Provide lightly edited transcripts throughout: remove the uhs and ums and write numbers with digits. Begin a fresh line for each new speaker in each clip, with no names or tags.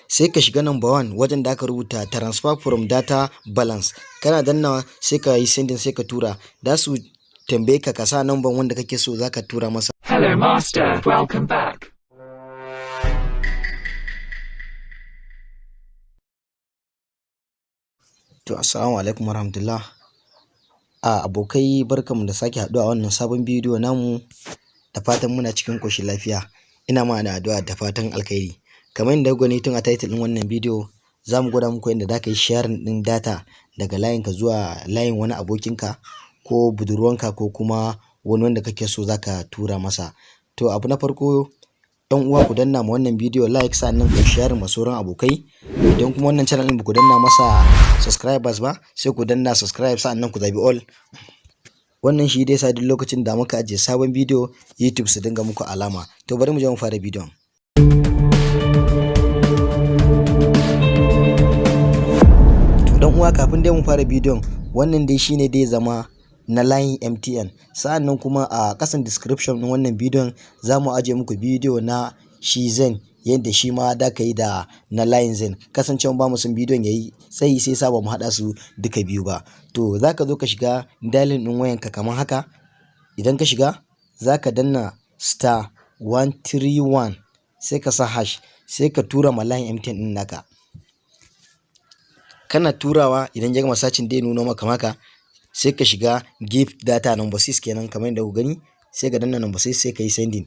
Sai ka shiga number one wajen da aka rubuta "transfer from data balance". Kana dannawa, sai ka yi sending, sai ka tura. Za su tambaye ka ka sa number wanda kake so za ka tura masa.
Hello, Master. Welcome back.
To, assalamu alaikum warahmatullah. A abokai, barkanmu da sake haɗuwa a wannan sabon bidiyo namu, da fatan muna cikin ƙoshin lafiya. Ina mana addu'a da fatan alkhairi. Kamar yadda kuka gani tun a title ɗin wannan bidiyo, za mu gwada muku yadda za ka yi sharing ɗin data daga layinka zuwa layin wani abokinka ko budurwanka ko kuma wani wanda kake so za ka tura masa. To, abu na farko, ɗan uwa, ku danna ma wannan bidiyo like, sannan ku share ma sauran abokai. Idan kuma wannan channel ɗin ba ku danna masa subscribers ba, sai ku danna subscribe, sannan ku zabi all. Wannan shi dai sa duk lokacin da muka ajiye sabon bidiyo, YouTube su dinga muku alama. To, bari mu je mu fara bidiyon. To dan uwa, kafin dai mu fara bidiyon, wannan dai shine dai zama na layin MTN. Sa'annan kuma a ƙasan description ɗin wannan bidiyon za mu ajiye muku bidiyo na shi Zain, yadda shi ma da ka yi da na layin Zain. Kasancewa ba mu son bidiyon ya yi tsayi, sai sa ba mu haɗa su duka biyu ba. To, za ka zo ka shiga dialing ɗin wayanka kamar haka. Idan ka shiga, za ka danna *131, sai ka sa hash, sai ka tura ma layin MTN ɗin naka. Kana turawa, idan ya gama searching, dai nuno maka haka. Sai ka shiga give data, number 6 kenan, kamar yadda ku gani. Sai ka danna number 6, sai ka yi sending.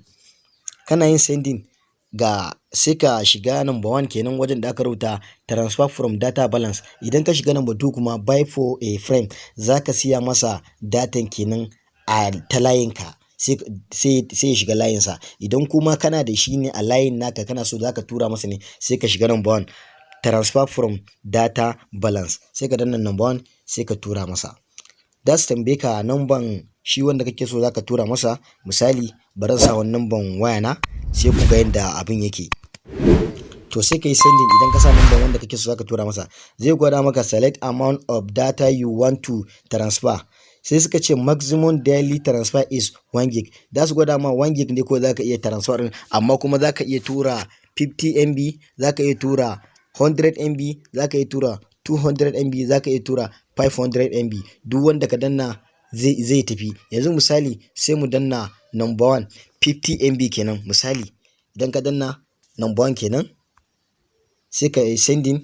Kana yin sending ga, sai ka shiga number 1 kenan, wajen da aka rubuta "transfer from data balance". Idan ka shiga number 2 kuma, "buy for a friend", za ka siya masa datan kenan a ta layinka, sai ya shiga layinsa. Idan kuma kana da shi ne a layin naka, kana so za ka tura masa ne, sai ka shiga number 1, "transfer from data balance", sai ka danna number 1, sai ka tura masa. Za su tambaye ka numban shi wanda kake so za ka tura masa. Misali, bari in sa wani numban waya na, sai ku ga yadda abin yake. To, sai ka yi sending. Idan ka sa numban wanda kake so za ka tura masa, zai gwada maka "select amount of data you want to transfer". Sai suka ce maximum daily transfer is 1 gig. Za su gwada ma 1 gig ne ko za ka iya transfer din, amma kuma za ka iya tura 50 MB, za ka iya tura 100 MB, za ka iya tura 200 MB, za ka iya tura 500 MB. Duk wanda ka danna zai tafi. Yanzu misali, sai mu danna number 1, 50 MB kenan. Misali, idan ka danna number 1 kenan, sai ka yi sending.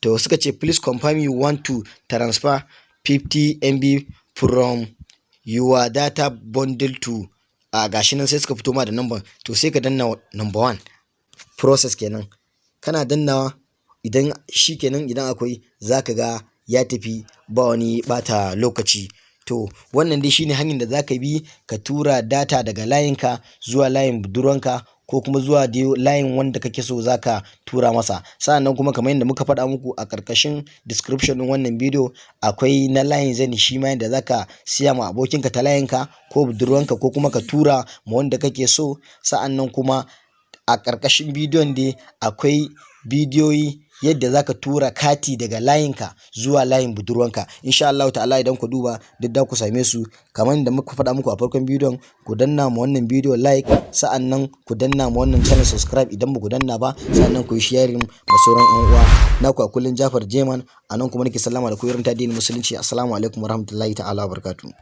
To, suka ce "please confirm you want to transfer 50 MB from your data bundle to", a gashi nan, sai suka fito ma da number. To, sai ka danna number 1, process kenan. Kana dannawa, idan shi kenan, idan akwai, zaka ga ya tafi ba wani bata lokaci. To, wannan dai shine hanyar da zaka bi ka tura data daga layinka zuwa layin budurwanka ko kuma zuwa dai layin wanda kake so zaka tura masa. Sa'annan kuma, kamar yadda muka faɗa muku, a ƙarƙashin description ɗin wannan bidiyo akwai na layin Zain, shi ma yadda zaka siya ma abokinka ta layinka ko budurwanka ko kuma ka tura ma wanda kake so. Sa'annan kuma a ƙarƙashin bidiyon dai akwai bidiyoyi yadda zaka tura kati daga layinka zuwa layin budurwanka. Insha Allah ta'ala, idan ku duba duk da ku same su. Kamar yadda muka faɗa muku a farkon bidiyon, ku danna ma wannan bidiyo like, sa'annan ku danna ma wannan channel subscribe idan ba ku danna ba, sa'annan ku yi sharing ma sauran yan uwa. Naku a kullun, Jafar Jeman, a nan kuma nake sallama da ku irin ta addinin musulunci. Assalamu alaikum warahmatullahi ta'ala wabarakatuh.